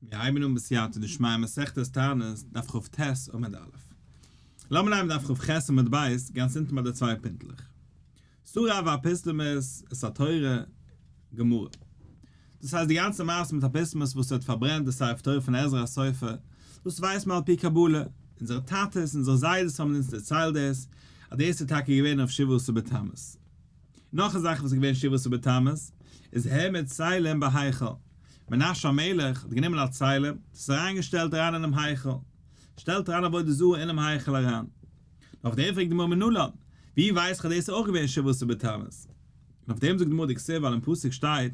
מיר הייבן אן בסייעתא דשמיא מסכת תענית, דף כ"ט עמוד א'. לאמיר נעמען דף כ"ח עמוד ב', גאנץ אונטן ביי די צוויי פינטלעך. שרף אפוסטמוס את התורה, גמרא. דאס הייסט די גאנצע מעשה מיט אפוסטמוס וואס האט פארברענט די ספר תורה פון עזרא הסופר, דאס ווייסט מען על פי קבלה, אונזערע טאטעס, אונזערע זיידעס האבן אונז דערציילט דאס, אז דאס איז טאקע געווען אויף שבעה עשר בתמוז. נאך א זאך וואס איז געווען שבעה עשר בתמוז, איז העמיד צלם בהיכל. מנשה המלך האט גענומען א צלם, דאס אריינגעשטעלט אריין אינעם היכל, שטעלט אריין עבודה זרה אינעם היכל אריין. און אויף דעם פרעגט די גמרא מנלן, ווי ווייס איך אז דאס איז אויך געווען שבעה עשר בתמוז? און אויף דעם זאגט די גמרא דכתיב ווייל אין פסוק שטייט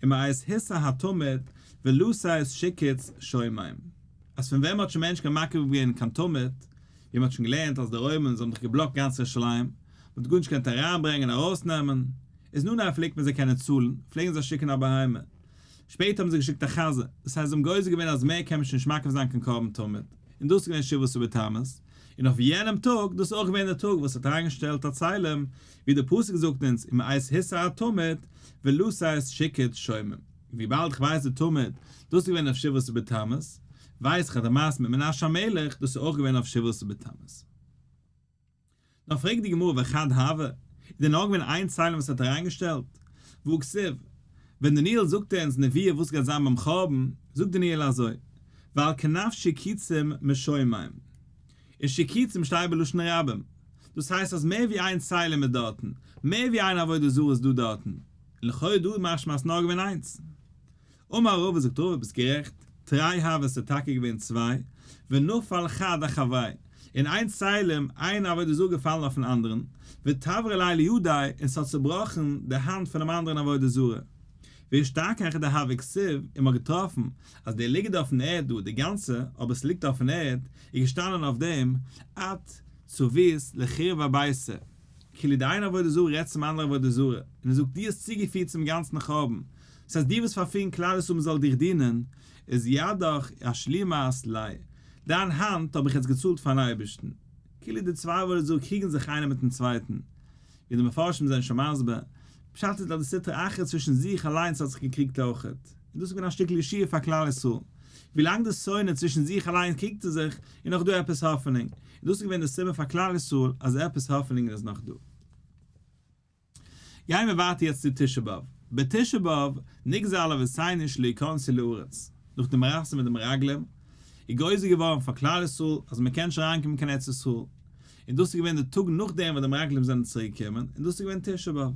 ומאת הוסר התמיד ולתת שקוץ שומם, אז פון ווען מען האט שוין מער נישט קיין מקריב געווען קיין תמיד, ווי מען האט שוין געלערנט אז די Romans האבן דאך געבלאקט גאנץ ירושלים, מען האט גארנישט געקענט אריינברענגען און ארויסנעמען, איז נו ניין פלעגט מען זיי קענען צאלן, פלעגן זיי שיקן א בהמה, שפעטער האבן זיי געשיקט א חזיר, דאס הייסט זיי האבן גוזר געווען אז מער קען מען שוין נישט מקריב זיין קיין קרבן תמיד, און דאס איז געווען שבעה עשר בתמוז, און אויף יענעם טאג, דאס איז אויך געווען דער טאג וואס האט אריינגעשטעלט א צלם, ווי דער פסוק זאגט אונז ומאת הוסר התמיד ולתת שקוץ שומם, וויבאלד איך ווייס די תמיד, דאס איז געווען אויף שבעה עשר בתמוז, ווייס איך אז די מעשה מיט מנשה המלך, דאס איז אויך געווען אויף שבעה עשר בתמוז. נאר פרעגט די גמרא וחד הוה, איז דען נאר געווען איין צלם וואס האט אריינגעשטעלט? והא כתיב, ווען דניאל זאגט אונז נביאה וואס גייט זיין ביים חורבן, זאגט דניאל אזוי, ועל כנף שקוצים משומם, און שקוצים שטייט בלשון רבים, דאס הייסט אז מער ווי איין צלם איז דארטן, מער ווי איין עבודה זרה איז דא דארטן, און לכאו' דא איז משמע אז ס'נאר געווען איינס. אמר רבא זאגט רבא ביסט גערעכט, תרי הוו עס איז טאקע געווען צוויי, ונפל חד אחביה, און איין צלם, איין עבודה זרה געפאלן אויפן אנדערן, ותברא ליה לידיה, און ס'האט צובראכן די האנט פונעם אנדערן עבודה זרה. ואשתכח דהוה כתיב, און מ'האט געטראפן אז דער ליגט אויפן ערד דא, די גאנצע, אבער ס'ליגט אויפן ערד, איז געשטאנען אויף דעם, את צבית לחורבה ביתא. כאילו די איינע עבודה זרה רעדט צום אנדערע עבודה זרה, און ער זאגט דו האסט צוגעפירט צום גאנצן חורבן, דאס הייסט דו ווילסט פארפירן כלל ישראל מען זאל דיך דינען, איז ידך אשלימת ליה, דיין האנט האב איך יעצט געצאלט פארן אייבערשטן. כאילו די צוויי עבודה זרה קריגן זיך איינער מיטן צווייטן, ווי די מפרשים זענען שוין מסביר, פשט איז אז די סטרא אחרא צווישן זיך אליינס האט זיך געקריגט אויכעט, און דאס איז געווען א שטיקל ישועה פאר כלל ישראל, ווילאנג די שונא צווישן זיך אליינס קריגט ער זיך, איז נאך דא עפעס האפענונג, און דאס איז געווען די סיבה פאר כלל ישראל אז עפעס האפענונג איז נאך דא. גייען מיר ווייטער יעצט צו תשעה באב. בתשעה באב נגזר על אבותינו שלא יכנסו לארץ, נאך די מעשה מיט די מרגלים, איז גוזר געווארן פאר כלל ישראל אז מען קען נישט אריינקומען קיין ארץ ישראל, און דאס איז געווען די טאג נאכדעם וואס די מרגלים זענען צוריק געקומען, און דאס איז געווען תשעה באב.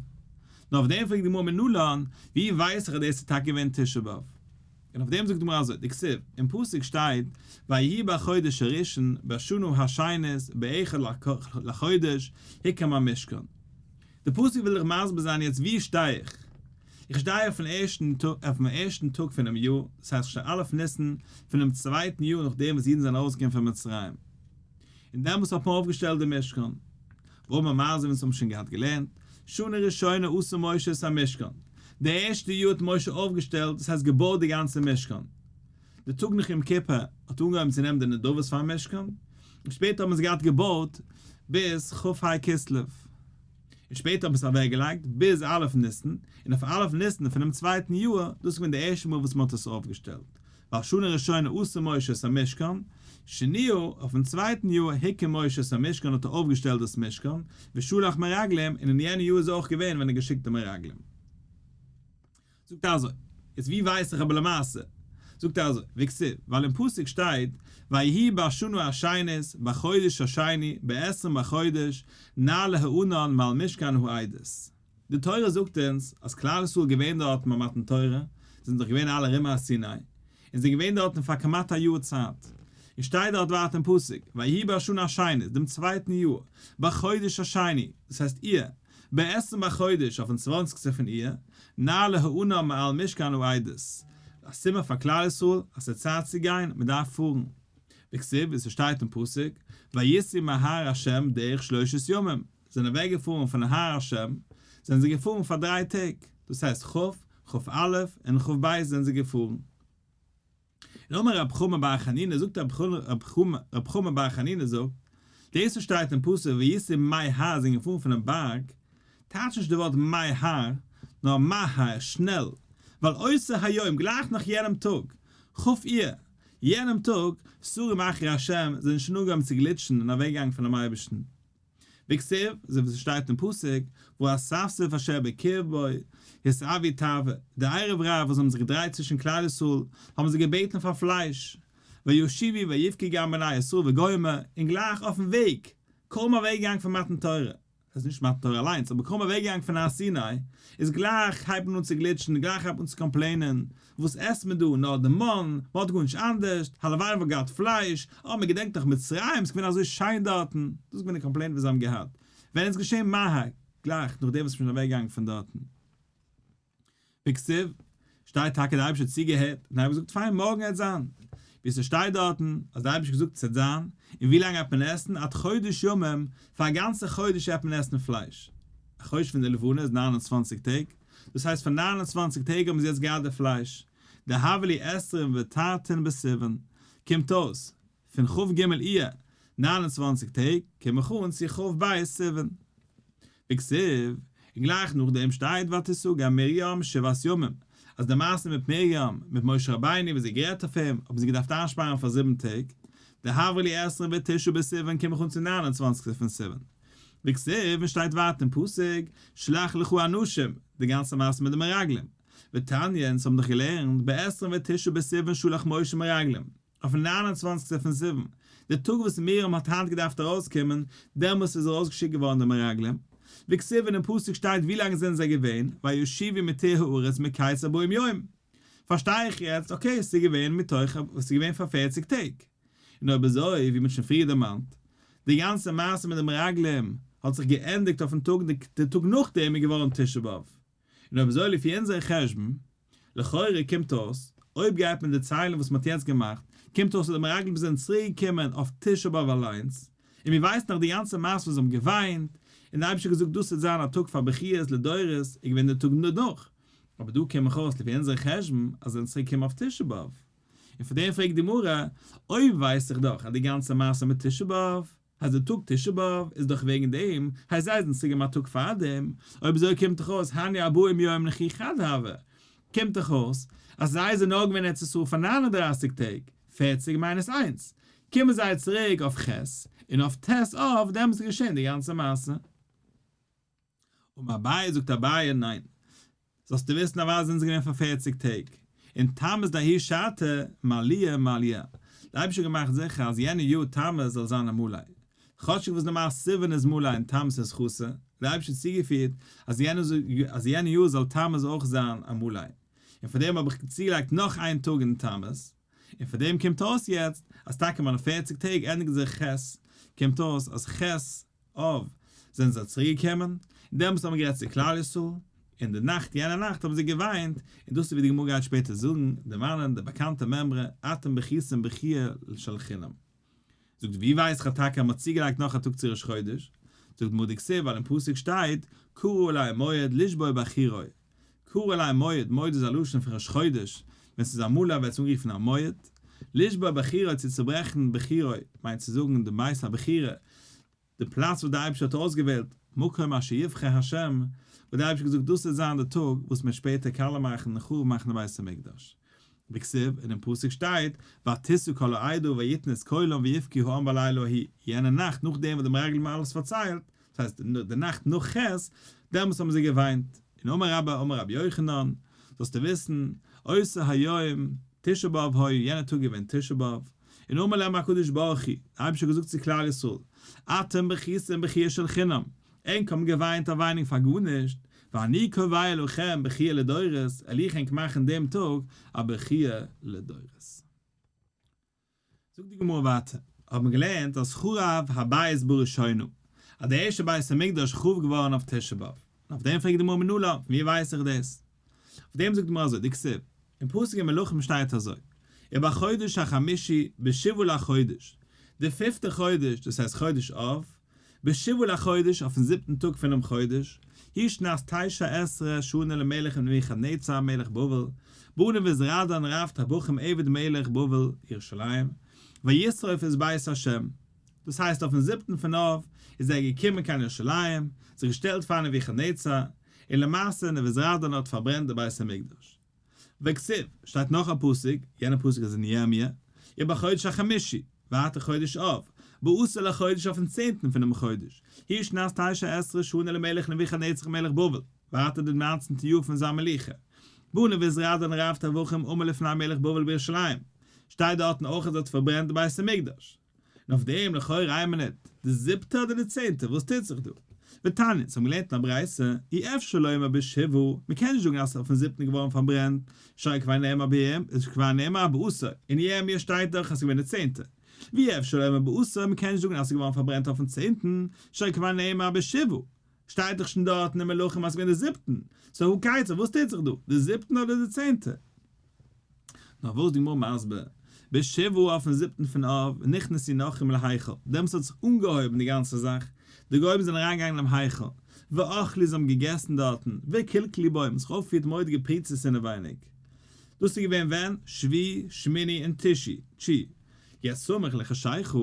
נאר אויף דעם פרעגט די גמרא מנלן, ווי ווייס איך אז דאס איז טאקע געווען תשעה באב? און אויף דעם זאגט די גמרא אזוי, דכתיב, אין פסוק שטייט, ויהי בחודש הראשון, בשנה השנית, באחד לחודש, הוקם המשכן. די פסוק וויל דיך מסביר זיין יעצט וואו שטיי איך? איך שטיי אויפן ערשטן אויפן ערשטן טאג פונעם יאר, דאס הייסט כ'שטיי א' ניסן פונעם צווייטן יאר נאכדעם וואס אידן זענען ארויסגעקומען פון מצרים, און דעמאלטס האט מען אויפגעשטעלט די משכן. ואמר מר אזוי ווי אונז האבן שוין געהאט געלערנט, שנה ראשונה עשה משה את המשכן, די ערשטע יאר האט משה אויפגעשטעלט, דאס הייסט געבויט די גאנצע משכן. די טאג נאך יום כיפור האט אנגעהויבן צו נעמען די נדבות פארן משכן, און שפעטער האט מען עס געהאט געבויט ביז כ"ה כסלו, און שפעטער האט מען עס אוועקגעלייגט ביז א' ניסן, און אויף א' ניסן פונעם צווייטן יאר, דאס איז געווען די ערשטע מאל וואס מען האט עס אויפגעשטעלט, ווייל שנה ראשונה עשה משה את המשכן, שניה, אויפן צווייטן יאר הקים משה את המשכן האט ער אויפגעשטעלט דאס משכן, ושלח מרגלים, און אין יענע יאר איז אויך געווען ווען ער געשיקט די מרגלים. זאגט ער אזוי, איז ווי ווייס איך אבער למעשה? זאגט ער אזוי, וכתיב, ווייל אין פסוק שטייט, ויהי בשנה השנית, בחודש השני, בעשרים בחודש, נעלה הענן מעל משכן העדות. די תורה זאגט אונז אז כלל ישראל איז געווען דארטן ביי מתן תורה, זענען דאך געווען אלע ארום הר סיני, און זענען געווען דארטן פאר כמעט א יאר צייט. און שטייט דארט ווייטער אין פסוק, ויהי בשנה השנית, דעם צווייטן יאר, בחודש השני, דאס הייסט אייר, בעשרים בחודש, אויפן צוואנציגסטע פון אייר, נעלה הענן מעל משכן העדות, א סימן פאר כלל ישראל אז ס'איז צייט צו גיין, מ'דארף פארן. וכתיב, ווי ס'שטייט אין פסוק, ויסעו מהר ה' דרך שלושת ימים, זענען אוועק געפארן פון הר השם, זענען זיי געפארן פאר דריי טעג, דאס הייסט כ', כ"א, און כ"ב זענען זיי געפארן. און אמר רב חמא בר חנינא זאגט רב חמא בר חנינא זאגט, דאס וואס שטייט אין פסוק ויסעו מהר זענען געפארן פונעם בארג, טייטש נישט די ווארט מהר, נאר מהר, שנעל, ווייל אותו היום, גלייך נאך יענעם טאג. כ' אייר, יענעם טאג, סרו מאחרי השם, זענען שוין אנגעהויבן צו גליטשן און אוועקגעגאנגען פונעם אייבערשטן. וכתיב, אזוי ווי ס'שטייט אין פסוק, והאספסוף אשר בקרבו, התאוו תאוה, די ערב רב וואס האבן זיך געדרייט צווישן כלל ישראל, האבן זיי געבעטן פאר פלייש, וישובו ויבכו גם בני ישראל וגומר, און גלייך אויפן וועג, קוים אוועקגעגאנגען פון מתן תורה, ס'איז נישט מתן תורה אליינס, אבער קוים אוועקגעגאנגען פון הר סיני, איז גלייך הייבט מען אן צו גליטשן, גלייך הייבט מען אן צו קאמפלעינען, וואס עסט מען דא, נאר די מן, מ'האט גארנישט אנדערשט, הלוואי מ'וואלט געהאט פלייש, אה מ'געדענקט נאך מצרים, ס'איז געווען אזוי שיין דארטן, דאס איז געווען די קאמפלעינט וואס זיי האבן געהאט, ווען איז געשען מהר, גלייך נאכדעם וואס מ'איז שוין אוועקגעגאנגען פון דארטן. וכתיב, שטייט טאקע די אייבערשטער האט צוגעהערט און האט געזאגט פיין מארגן עט זיין, ווי ס'שטייט דארטן אז די אייבערשטער האט געזאגט ס'עט זיין, און ווי לאנג עט מען עסן, עד חודש ימים, פאר א גאנצע חודש עט מען עסן פלייש, א חודש פון די לבנה איז 29 טעג, דאס הייסט פאר 29 טעג האבן זיי יעצט געהאט די פלייש, דהוו להו עשרין ותרתין בסיוון, קומט אויס, פון כ"ג אייר, 29 טעג, קום איך אן צו כ"ב סיוון. וכתיב, און גלייך נאכדעם שטייט ותסגר מרים שבעת ימים, אז די מעשה מיט מרים, מיט משה רבינו וואס זי האט גערעדט אויף אים, האבן זיי געדארפט איינשפארן פאר זיבן טעג, דהוו להו עשרין ותשעה בסיוון קום איך אן צו 29 פון סיוון. וכתיב, און שטייט ווייטער אין פסוק, שלח לך אנשים, די גאנצע מעשה מיט די מרגלים. ותניא, אונז האבן דאך געלערנט, בעשרים ותשעה בסיוון שלח משה מרגלים. אויפן 29סטע פון סיוון, די טאג וואס מרים האט היינט געדארפט ארויסקומען, דעמאלס איז ארויסגעשיקט געווארן די מרגלים, וכתיב אינעם פסוק שטייט ווי לאנג זענען זיי געווען, וישובו מתור הארץ מקץ ארבעים יום. פארשטיי איך יעצט, okay, ס'איז געווען מתוך, ס'איז געווען פאר 40 טעג. און אויב אזוי, ווי מ'האט שוין פריער דערמאנט, די גאנצע מעשה מיט די מרגלים האט זיך געענדיגט אויפן טאג, די טאג נאכדעם איז געווארן תשעה באב. און אויב אזוי לפי אונזער חשבון, לכאורה קומט אויס, אויב גייט מען די ציילן וואס מ'האט יעצט געמאכט, קומט אויס אז די מרגלים זענען צוריק געקומען אויף תשעה באב אליינס, און מיר ווייסן נאך די גאנצע מעשה וואס זיי האבן געוויינט, און די אייבערשטער האט געזאגט דאס וועט זיין א טאג פאר בכיות לדורות, איז געווען די טאג נאך. אבער דא קומט מיך אויס לפי אונזער חשבון אז זיי זענען צוריק געקומען אויף תשעה באב. און פאר דעם פרעגט די גמרא, אויב ווייס איך דאך אז די גאנצע מעשה מיט תשעה באב, אז די טאג תשעה באב איז דאך וועגן דעם, הייסט זיי זענען צוגעקומען א טאג פאר דעם, אויב אזוי קומט דאך אויס הני ארבעים יום נכי חד הוו, קומט דאך אויס אז זיי זענען נאר געווען ארץ ישראל פאר 39 טעג, 40 מיינוס איינס, קומען זיי צוריק אויף ח', און אויף ט' אב דעמאלטס איז געשען די גאנצע מעשה. אמר אביי זאגט אביי ניין, זאלסטו וויסן אוודאי זענען זיי געווען פאר 40 טעג, און תמוז דההיא שעתא מלייא מליא, די אייבערשטער האט געמאכט זיכער אז יענע יאר תמוז זאל זיין א מלא, כאטשיג וואס נארמאל סיוון איז מלא און תמוז איז חסר, האט די אייבערשטער צוגעפירט אז יענע יאר זאל תמוז אויך זיין א מלא, און פאר דעם האב איך צוגעלייגט נאך איין טאג אין תמוז, און פאר דעם קומט אויס יעצט אז טאקע מיינע 40 טעג ענדיגן זיך ח', קומט אויס אז ח' אב, זענען זיי צוריק געקומען, און דעמאלטס האבן גערעדט צו כלל ישראל, און די נאכט, יענע נאכט האבן זיי געוויינט, און דאס איז ווי די גמרא גייט שפעטער זאגן, דערמאנען די באקאנטע מימרא, אתם בכיתם בכיה של חינם. זאגט ווי ווייס איך אז טאקע אז מ'האט צוגעלייגט נאך א טאג צו ראש חודש? זאגט גמרא דכתיב ווייל אין פסוק שטייט, קרא עלי מועד לשבור בחורי, קרא עלי מועד, מועד איז א לשון פון ראש חודש, ווען ס'איז א מלא ווערט עס אנגערופן א מועד, לשבור בחורי צו צוברעכן בחורי מיינט צו זאגן די בית הבחירה, די פלאץ וואס דער אייבערשטער האט אויסגעוועלט, מקום אשר יבחר השם, וואס דער אייבערשטער האט געזאגט דאס וועט זיין די טאג וואס מען וועט שפעטער קאלע מאכן און חרוב מאכן די בית המקדש. וכתיב, אין דעם פסוק שטייט, ותשא כל העדה ויתנו את קולם ויבכו העם בלילה ההוא, יענע נאכט נאכדעם וואס די מרגלים האבן אלעס פארציילט, דאס הייסט די נאכט נאך ח', דעמאלטס האבן זיי געוויינט. און אמר רבה אמר רבי יוחנן, זאלסטו וויסן, אותו היום, תשעה באב היה, יענע טאג איז געווען תשעה באב, און אמר להם הקדוש ברוך הוא, דער אייבערשטער האט געזאגט צו כלל ישראל, אתם בכיתם בכיה של חינם, ענק האבן געוויינט א וויינונג פאר גארנישט, ואני קובע לכם בכיה לדורות, על איך ענק מאכן דעם טאג א בכיה לדורות. זאגט די גמרא ווייטער, האט מען געלערנט אז חרב הבית בראשונה, אז די ערשטע בית המקדש איז חרוב געווארן אויף תשעה באב, און אויף דעם פרעגט די גמרא מנלן, פון ווי ווייס איך דאס? אויף דעם זאגט די גמרא אזוי, דכתיב, אין פסוק אין מלכים שטייט אזוי, ובחודש החמישי בשבעה לחודש, די פיפטע חודש, דאס הייסט חודש אב, בשבעה לחודש, אויפן זיבטן טאג פונעם חודש, היא שנת תשע עשרה שנה למלך נבוכדנצר מלך בבל, בא נבוזראדן רב טבחים עבד מלך בבל ירושלים, וישרוף את בית השם. דאס הייסט אויפן זיבטן פון אב איז ער געקומען קיין ירושלים, זיך געשטעלט פאר נבוכדנצר, און למעשה נבוזראדן האט פארברענט די בית המקדש. וכתיב, שטייט נאך א פסוק, יענע פסוק איז אין ירמיה, ובחודש החמישי, ווייטער חודש אב, בעשור לחודש אויפן צענטן פונעם חודש, היא שנת תשע עשרה שנה למלך נבוכדנצר מלך בבל, ווייטער די ניינצנטע יאר פון זיין מלוכה, בא נבוזראדן רב טבחים עמד לפני מלך בבל בירושלים, שטייט דארטן אויך אז ער האט פארברענט די בית המקדש. און אויף דעם לכאורה איין מינוט, די זיבטע אדער די צענטע, וואס טוט זיך דא? ותניא, אונז האבן געלערנט אין א ברייתא, אי אפשר לומר בשבעה, מען קען נישט זאגן אז אויפן זיבטן איז געווארן פארברענט, שהרי כבר נאמר בירמ, איז כבר נאמר בעשור, אין ירמיה שטייט דאך אז ס'איז געווען די צענטע. ואי אפשר לומר בעשור, מען קען נישט זאגן אז ס'איז געווארן פארברענט אויפן צענטן, שהרי כבר נאמר בשבעה, שטייט דאך שוין דארטן אין מלכים אז ס'איז געווען די זיבטן, סאו הא כיצד, וואס טוט זיך דא, די זיבטן אדער די צענטע? נאר וואס די גמרא מסביר, בשבעה אויפן זיבטן פון אב נכנסו נכרים להיכל, דעמאלטס האט זיך אנגעהויבן די גאנצע זאך, די גוים זענען אריינגעגאנגען אינעם היכל, ואכלו זיי האבן געגעסן דארטן, וקלקלו בו, האבן זיך אויפגעפירט מורא'דיגע פריצות אינעווייניג. דאס איז געווען ווען? שביעי, שמיני און תשעי, תשיעי. יעצט סמוך לחשיכה,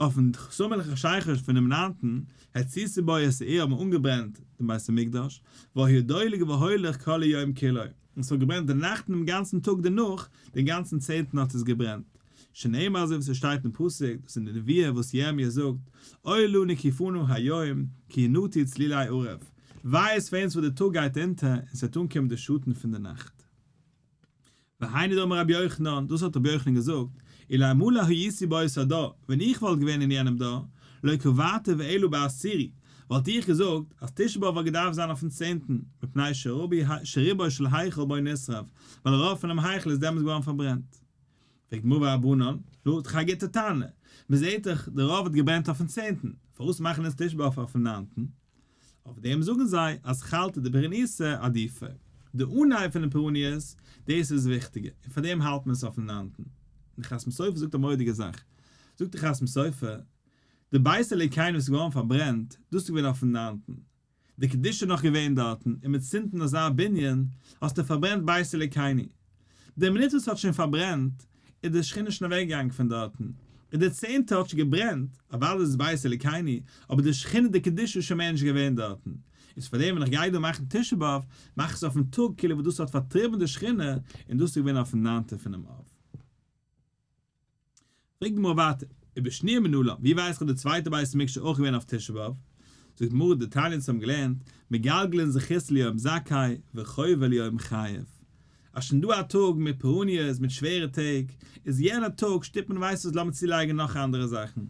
אויפן סמוך לחשיכה פונעם ניינטן, הציתו בו את האור האבן אנגעברענט דעם בית המקדש, והיה דולק והולך כל היום כולו, און ס'האט געברענט די נאכט און דעם גאנצן טאג דערנאך, דעם גאנצן צענטן האט עס געברענט. שנאמר אזוי ווי ס'שטייט אין פסוק, דאס איז די נבואה וואס ירמיה זאגט, אוי לנו כי פנה היום, כי ינטו צלילי ערב, וויי איז פאר אונז וואס די טאג גייט אונטער און ס'וועט אנקומען די שאטן פון די נאכט. והיינו דאמר רבי יוחנן, דאס האט רבי יוחנן געזאגט, אלמלא הייתי באותו הדור, ווען איך וואלט געווען אין יענעם דור, לא קבעתיו אלא בעשירי, וואלט איך געזאגט אז תשעה באב וואלט געדארפט זיין אויפן צענטן, מפני שרובו של היכל בו נשרף, ווייל רוב פונעם היכל איז דעמאלטס געווארן פארברענט. פרעגט גמרא ורבנן, נו, איז דאך א גוטע טענה, מען זעט דאך די רוב האט געברענט אויפן צענטן, פארוואס מאכן אונז תשעה באב אויפן ניינטן? אויף דעם זאגן זיי אתחלתא דפורענותא עדיפא, די אנהייב פונעם פורעניות, דאס איז וויכטיגער, און פאר דעם האלט מען עס אויפן ניינטן. און די חתם סופר זאגט א מורא'דיגע זאך, זאגט די חתם סופר, די בית אלוקינו וואס איז געווארן פארברענט, דאס איז געווען אויפן ניינטן, די קדושה איז נאך געווען דארטן, און מיט צינדן אזא בנין, האסטו פארברענט בית אלוקינו. די מינוט וואס ס'האט שוין פארברענט, איז די שכינה שוין אוועקגעגאנגען פון דארטן, און די צענטע האט שוין געברענט, אוודאי איז עס בית אלוקינו, אבער די שכינה די קדושה איז שוין מער נישט געווען דארטן. איז פארדעם ווען איך גיי דא מאכן תשעה באב, מאך איך עס אויפן טאג כאילו וואס דאס האט פארטריבן די שכינה, און דאס איז געווען אויפן ניינטע פונעם אב. פרעגט די גמרא ווייטער, ובשניה מנלן, ווי ווייס איך אז די צווייטע בית המקדש איז אויך געווען אויף תשעה באב? זאגט די גמרא, דתניא אונז האבן געלערנט, מגלגלין זכות ליום זכאי וחובה ליום חייב. אז שוין דא א טאג מיט פורעניות, מיט שווערע טעג, איז יענע טאג שטופט מען ווייסט וואס לאמיר צולייגן נאך אנדערע זאכן.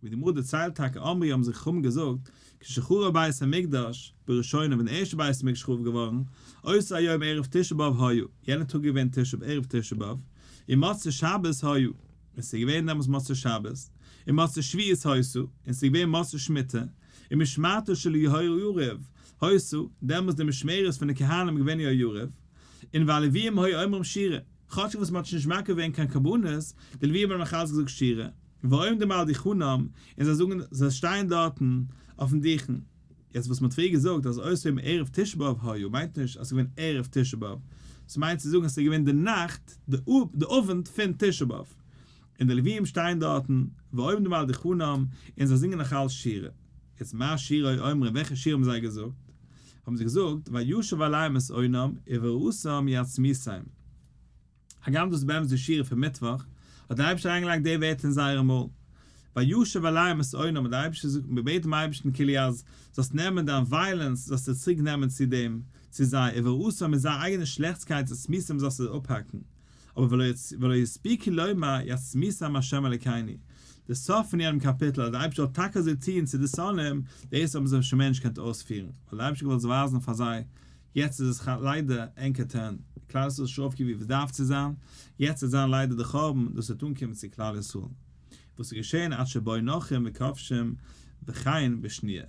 ווי די גמרא דערציילט טאקע אמרו האבן זיך חכמים געזאגט, כשחרב בית המקדש בראשונה ווען די ערשטע בית המקדש חרוב געווארן, אותו היום ערב תשעה באב היה, יענע טאג איז געווען תשעה ערב תשעה באב, ומוצאי שבת היה, און ס'איז געווען דעמאלס מוצאי שבת, ומוצאי שביעית היתה, און ס'איז געווען מוצאי שמיטה, ומשמרתו של יהויריב היתה, דעמאלס די משמרת פון די כהנים איז געווען יהויריב, און והלוויים היו אומרים שירה, כאטשיג וואס מ'האט שוין נישט מקריב געווען קיין קרבנות, די לוויים האבן נאכאלץ געזאגט שירה. ועומדים על דוכנם, און זיי זאגן, זיי שטייען דארטן אויפן דוכן. יעצט וואס מ'האט פריער געזאגט אז אותו היום ערב תשעה באב היה מיינט נישט אז ס'איז געווען ערב תשעה באב, ס'מיינט צו זאגן אז ס'איז געווען די נאכט, די אוונט פון תשעה באב. און די לוויים שטייען דארטן, ועומדים על דוכנם, און זיי זינגען נאך אלץ שירה. יעצט מה שירה היו אומרים, וועלכע שירה האבן זיי געזאגט? האבן זיי געזאגט, וישב עליהם את אונם, וברעתם יצמיתם. הגם דאס איז באמת די שירה פון מיטוואך, האט דער אייבערשטער אריינגעלייגט די ווערטער אין זייערע מויל. וישב עליהם את אונם, האט דער אייבערשטער געזאגט, מען בעט דעם אייבערשטן כאילו אז זאלסט נעמען דיין violence, זאלסטו צוריק נעמען צו דעם, צו זיי, וברעתם מיט זייער אייגענע שלעכטסקייט יצמיתם זאלסטו זיי אפהאקן. אבער ולא הספיקו לומר יצמיתם ה' אלוקינו. די סוף פון יענעם קאפיטל אז דער אייבערשטער זאל טאקע אזוי טון צו די שונאים, דאס האבן זיי שוין מער נישט געקענט אויספירן, ווייל דער אייבערשטער האט געוואלט ווייזן פאר זיי, יעצט איז עס ליידער ענקער turn, כלל ישראל איז שוין אויפגעפירט ווי עס דארף צו זיין, יעצט וועט זיין ליידער די חורבן, דאס וועט אנקומען צו כלל ישראל. וואס איז געשען עד שבאו נכרים וכובשים וכן בשניה.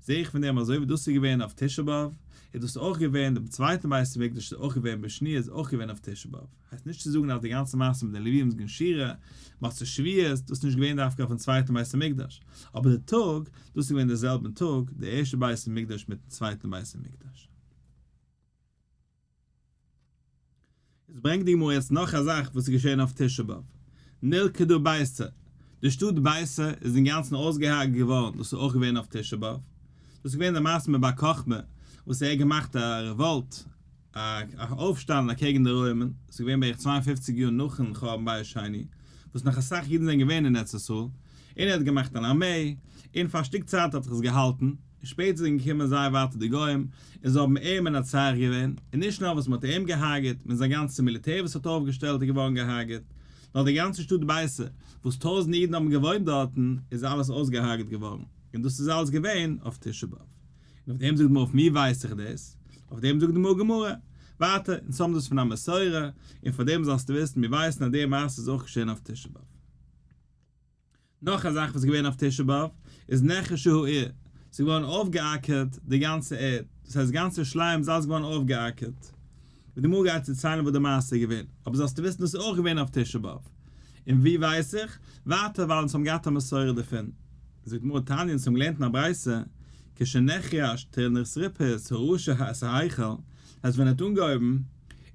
זעה איך פון דעם אזוי ווי דאס איז געווען אויף תשעה באב, איז דאס אויך געווען, דעם צווייטן בית המקדש איז אויך געווען בשניה איז אויך געווען אויף תשעה באב. הייסט נישט צו זאגן אז די גאנצע מעשה מיט די לווים זאגן שירה, מוצאי שביעית, דאס איז נישט געווען דווקא אויפן צווייטן בית המקדש, אבער די טאג, דאס איז געווען די זעלבן טאג, די ערשטע בית המקדש מיטן צווייטן בית המקדש. איז ברענגט די גמרא יעצט נאך א זאך וואס איז געשען אויף תשעה באב, נלכדה ביתר, די שטאט ביתר איז אינגאנצן אויסגעהארגעט געווארן, דאס איז אויך געווען אויף תשעה באב, דאס איז געווען די מעשה מיט בר כוכבא וואס ער האט געמאכט א רעוואלט. א אויפשטאנד אקעגן די רוימען, עס איז געווען בערך 52 יאר נאכן חורבן בית שני, וואס נאך אסאך אידן זענען געווען אין ארץ ישראל, און ער האט געמאכט אן ארמעי, און פאר א שטיק צייט האט זיך עס געהאלטן, און שפעטער זענען געקומען זייער ווייטער די גוים, און זיי האבן אים מנצח געווען, און נישט נאר וואס מען האט אים געהארגעט, מיט זיין גאנצע מיליטער וואס ער האט אויפגעשטעלט איז געווארן געהארגעט, נאר די גאנצע שטאט ביתר, וואס טויזנט אידן האבן געוואוינט דארטן, איז אלעס אויסגעהארגעט געווארן, און דאס איז אלעס געווען אויף תשעה באב. און אויף דעם זאגט די גמרא אויף מיר ווייס איך דאס, אויף דעם זאגט די גמרא גמרא, ווייטער, אונז האבן דאס פון א מסורה, און פאר דעם זאלסטו וויסן, מיר ווייסן אז די מעשה איז אויך געשען אויף תשעה באב. נאך א זאך וואס איז געווען אויף תשעה באב, איז נחרשה העיר, ס'איז געווארן אויפגעאקערט די גאנצע ערד, דאס הייסט גאנץ ירושלים איז אלעס געווארן אויפגעאקערט. ווי די גמרא גייט צו ציילן וואס די מעשה איז געווען, אבער זאלסטו וויסן דאס איז אויך געווען אויף תשעה באב. און ווי ווייס איך? ווייטער ווייל אונז האבן געהאט א מסורה דערפון. זאגט גמרא תניא אונז האבן געלערנט אין א ברייתא, כשנחרש טירנוסריפוס הרשע את ההיכל, אז ווען ער האט אנגעהויבן, ער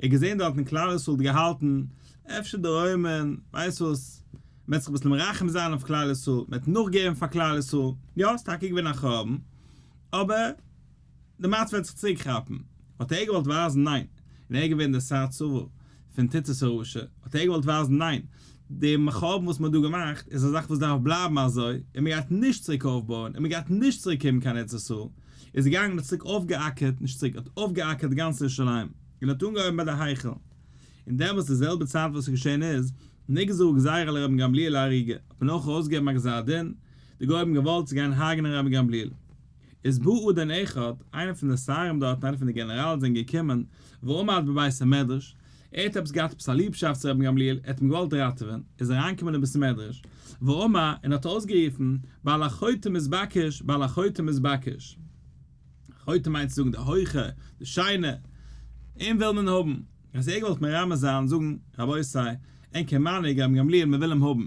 האט געזען דארט אין כלל ישראל האט געהאלטן, אפשר די רוימען, ווייסט וואס, מען וועט זיך אביסל מרחם זיין אויף כלל ישראל, מען וועט נאכגעבן פאר כלל ישראל, יא, ס'איז טאקע געווען א חורבן, אבער די מצב וועט זיך צוריק כאפן, האט ער געוואלט ווייזן ניין, און ער איז געווען דער שר צבא פון טיטוס הרשע, האט ער געוואלט ווייזן ניין, די חורבן וואס מען האט דא געמאכט איז א זאך וואס דארף בלייבן אזוי, און מען גייט נישט צוריק אויפבויען, און מען גייט נישט צוריק קומען קיין ארץ ישראל, איז ער געגאנגען און האט צוריק אויפגעאקערט, נישט צוריק, האט אויפגעאקערט גאנץ ירושלים, און האט אנגעהויבן ביי די היכל. און דעמאלטס די זעלבע צייט וואס איז געשען איז, נגזרה גזירה על רבן גמליאל להריגה, האט מען אויך ארויסגעגעבן א גזר דין, די גוים האבן געוואלט צו גיין הרג'נען רבן גמליאל. איז בא אדון אחד, איינער פון די שרים דארטן, איינער פון די גענעראלן זענען געקומען, ועמד בבית המדרש, ער האט עפעס געהאט עפעס א ליבשאפט צו רבן גמליאל, ער האט אים געוואלט ראטעווען, איז ער אריינגעקומען אין בית המדרש, ואמר, און האט אויסגערופן, בעל החוטם מתבקש, בעל החוטם מתבקש. חוטם מיינט צו זאגן די הויכע, די שיינע, אים וויל מען האבן. אז ער געוואלט מרמז זיין, זאגן, רבותי, ענקער מנהיג רבן גמליאל, מען וויל אים האבן.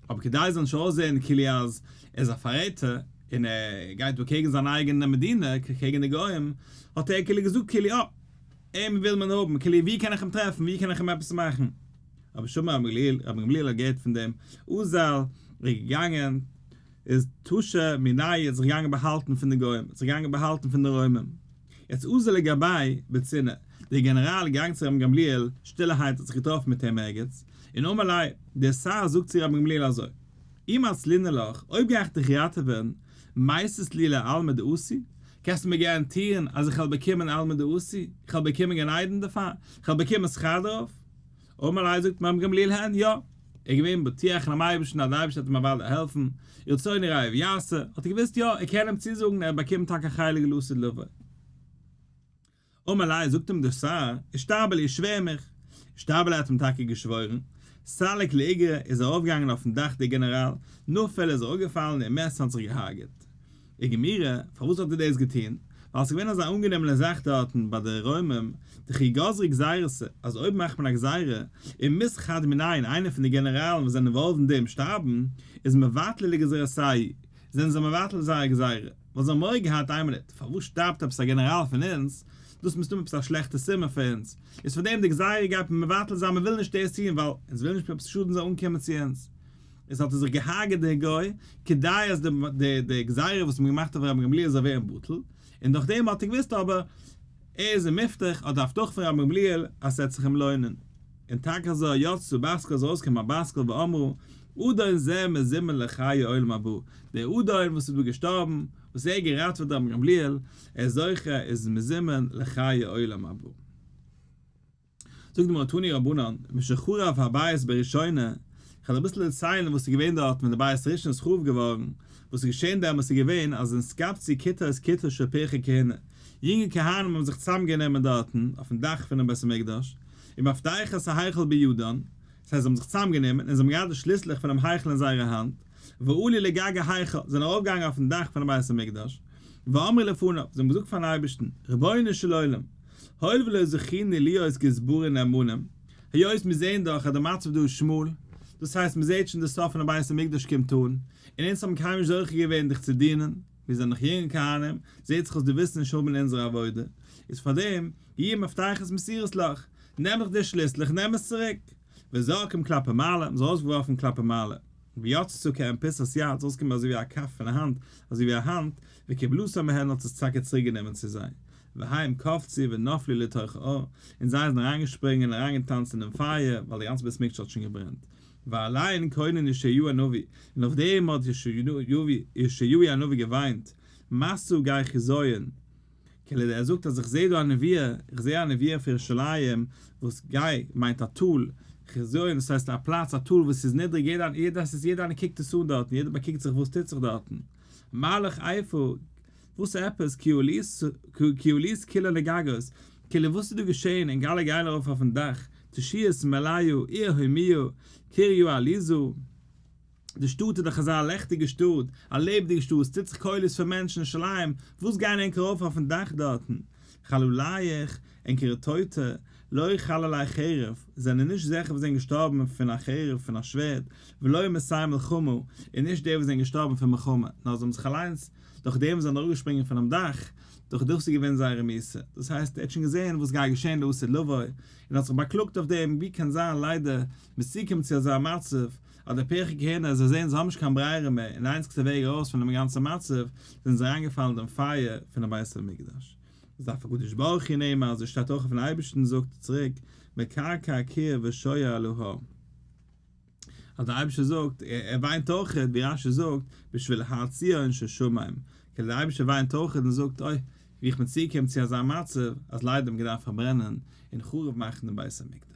אבער כדי עס זאל נישט אויסזען כאילו אז ער איז א פאררעטער, און ער גייט דא קעגן זיין אייגענע מדינה, קעגן די גוים, האט ער כאילו געזאגט כאילו אה, אים וויל מען האבן, כאילו ווי קען איך אים טרעפן, ווי קען איך אים עפעס מאכן. אבער שמע רבן גמליאל, רבן גמליאל האט געהערט פון דעם, אזל, איז געגאנגען, איז תשע מינייהו האט זיך געגאנגען באהאלטן פון די גוים, האט זיך געגאנגען באהאלטן פון די רוימים. יעצט אזל לגביה בצנעא, דער גענעראל איז געגאנגען צו רבן גמליאל שטילערהייט האט זיך געטראפן מיט אים ערגעץ, און אמר ליה, דער שר זאגט צו רבן גמליאל אזוי, אי מצלינא לך, אויב גיי איך דיך ראטעווען, מייתית לי לעלמא דאתי, קענסטו מיר גאראנטירן אז איך וועל באקומען עלמא דאתי, איך וועל באקומען גן עדן דערפאר, איך וועל באקומען שכר דערויף? אמר ליה זאגט רבן גמליאל הן, יא, ער איז געווען בטוח אינעם אייבערשטן אז דער אייבערשטער וועט אים אוודאי העלפן, רצון יראיו יעשה, האט ער געוואוסט יא, ער קען אים צוזאגן ער באקומט טאקע א חלק לעתיד לבוא. אמר ליה זאגט אים דער שר, אישתבע לי שווער מיך, אישתבע ליה האט אים טאקע געשוואוירן, סליק לאיגרא איז ארויפגעגאנגען אויפן דאך דער גענעראל, נפל איז אראפגעפאלן און מת האט זיך געהארגעט. וגמירי, פארוואס האט ער דאס געטון? ווייל ס'איז געווען אזא אנגענומענע זאך דארטן ביי די רוימים, דכי גזרי גזירתא, אז אויב מאכט מען א גזירה, ומית חד מינייהו און איינער פון די גענעראלן וואס זענען אינוואלווד אין דעם שטארבן, איז מבטלי לגזירתייהו, זענען זיי מבטל זייער גזירה, ווייל זיי האבן מורא געהאט איין מינוט, פארוואס שטארבט עפעס א גענעראל פון אונז, דאס מסתמא עפעס א שלעכטע סימן פאר אונז, איז פאר דעם די גזירה גייט מען מבטל זיין, מען וויל נישט דאס טון ווייל אונז ווילן נישט עפעס שאדן זאל אנקומען צו אונז. איז האט ער זיך געהארגעט דער גוי, כדי אז די די גזירה וואס מען געמאכט אויף רבן גמליאל זאל ווערן בטל, און דורך דעם האט ער געוואוסט אבער ער איז אים מבטיח האט די הבטחה פון רבן גמליאל אז ס'וועט זיך אים לוינען. און טאקע אזוי יצתה בת קול איז ארויסגעקומען א בת קול ואמרה אדון זה מזומן לחיי עולם הבא, דער אדון וואס איז דא געשטארבן, וואס ער האט געראטעוועט רבן גמליאל, ער איז זוכה איז מזומן לחיי עולם הבא. זאגט די גמרא תנו רבנן, משחרב הבית בראשונה, איך וועל אביסל דערציילן וואס איז געווען דארט ווען די בית ראשון איז חרוב געווארן, וואס איז געשען דעמאלס איז געווען אז נתקבצו כיתות כיתות של פרחי כהונה, יונגע כהנים האבן זיך צוזאם גענומען דארטן אויפן דאך פונעם בית המקדש, ומפתחות ההיכל בידן, דאס הייסט זיי האבן זיך צוזאם גענומען און זיי האבן געהאט די שליסלעך פונעם היכל אין זייערע האנט, ועלו לגג ההיכל, זענען ארויפגעגאנגען אויפן דאך פונעם בית המקדש, ואמרו לפניו, זיי האבן געזאגט פארן אייבערשטן, רבונו של עולם, הואיל ולא זכינו להיות גזברים נאמנים, היות מיר זעען דאך אז די מצב דא איז שמאל, דאס הייסט מען זעט שוין די סוף פונעם בית המקדש קומט אן, און אונז האבן קיינמאל נישט זוכה געווען דיך צו דינען, מיר זענען נאך יונגע כהנים, זעט זיך אויס דו ווילסט נישט האבן אונזער עבודה, איז פארדעם, יהיו מפתחות מסורות לך, נעם איך די שליסלעך נעם עס צוריק. וזרקום כלפי מעלה, מ'איז ארויסגעווארפן כלפי מעלה. ויצתה כעין פיסת יד, ס'איז אויסגעקומען אזוי ווי א כף פון א האנט, אזוי ווי א האנט, וקיבלתה מהן האט עס טאקע צוריק גענומען צו זיי. והם קפצו ונפלו לתוך האור, און זיי זענען אריינגעשפרינגען און אריינגעטאנצן אינעם פייער, ווייל די גאנצע בית המקדש האט שוין געברענט. ועליהן קונן ישעיהו הנביא, און אויף דעם האט ישעיהו הנביא געוויינט, משא גיא חזיון, כאילו ער זאגט אז איך זעה דא א נבואה, איך זעה א נבואה פון ירושלים, וואס גיא מיינט א טאל, חזיון דאס הייסט א פלאץ א טאל וואס איז נידריג, יעדער יעדער עס איז יעדער איינער קוקט עס אן דארטן, יעדער באקוקט זיך וואס טוט זיך דארטן, מה לך איפה, וואס עפעס, כי עלית כולה לגגות, כאילו וואס איז דא געשען, ענק אלע גייען ארויף אויפן דאך, תשועות מלאה, עיר הומיה, קריה עליזה. די שטאט איז דאך אזא לעכטיגע שטאט, א לעבעדיגע שטאט, עס טוט זיך קולות פון מענטשן אין ירושלים, וואס גייען ענק ארויף אויפן דאך דארטן? חלליך, ענקערע טויטע, לא חללי חרב, זענען נישט זעלכע וואס זענען געשטארבן פון א חרב, פון א שווערד, ולא מתי מלחמה, און נישט די וואס זענען געשטארבן פון מלחמה, נאר זיי האבן זיך אליינס, דורך דעם וואס זיי זענען אראפגעשפרינגען פונעם דאך, דורך דאס איז געווען זייערע מיתה. דאס הייסט, ער האט שוין געזען וואס גייט געשען לעתיד לבוא, און האט זיך באקלאגט אויף דעם, ווי קען זיין ליידער מ'איז צוגעקומען צו אזא מצב, אז די פרחי כהונה זיי זעען זיי האבן נישט קיין ברירה מער און די איינציגסטע וועג ארויס פון דעם גאנצן מצב זענען זיי אריינגעפאלן אין דעם פייער פונעם בית המקדש. איז אף הקדוש ברוך הוא נאמר אזוי שטייט אויך אויפן אייבערשטן זאגט צוריק מקרקע קיר ושוה על ההר אז דער אייבערשטער זאגט ער וויינט אויך ווי רשי זאגט בשביל הר ציון ששמם כאילו דער אייבערשטער וויינט אויך און זאגט אוי ווי איך בין צוגעקומען צו אזא מצב אז ליידער האט מען געדארפט פארברענען און חרוב מאכן דעם בית המקדש.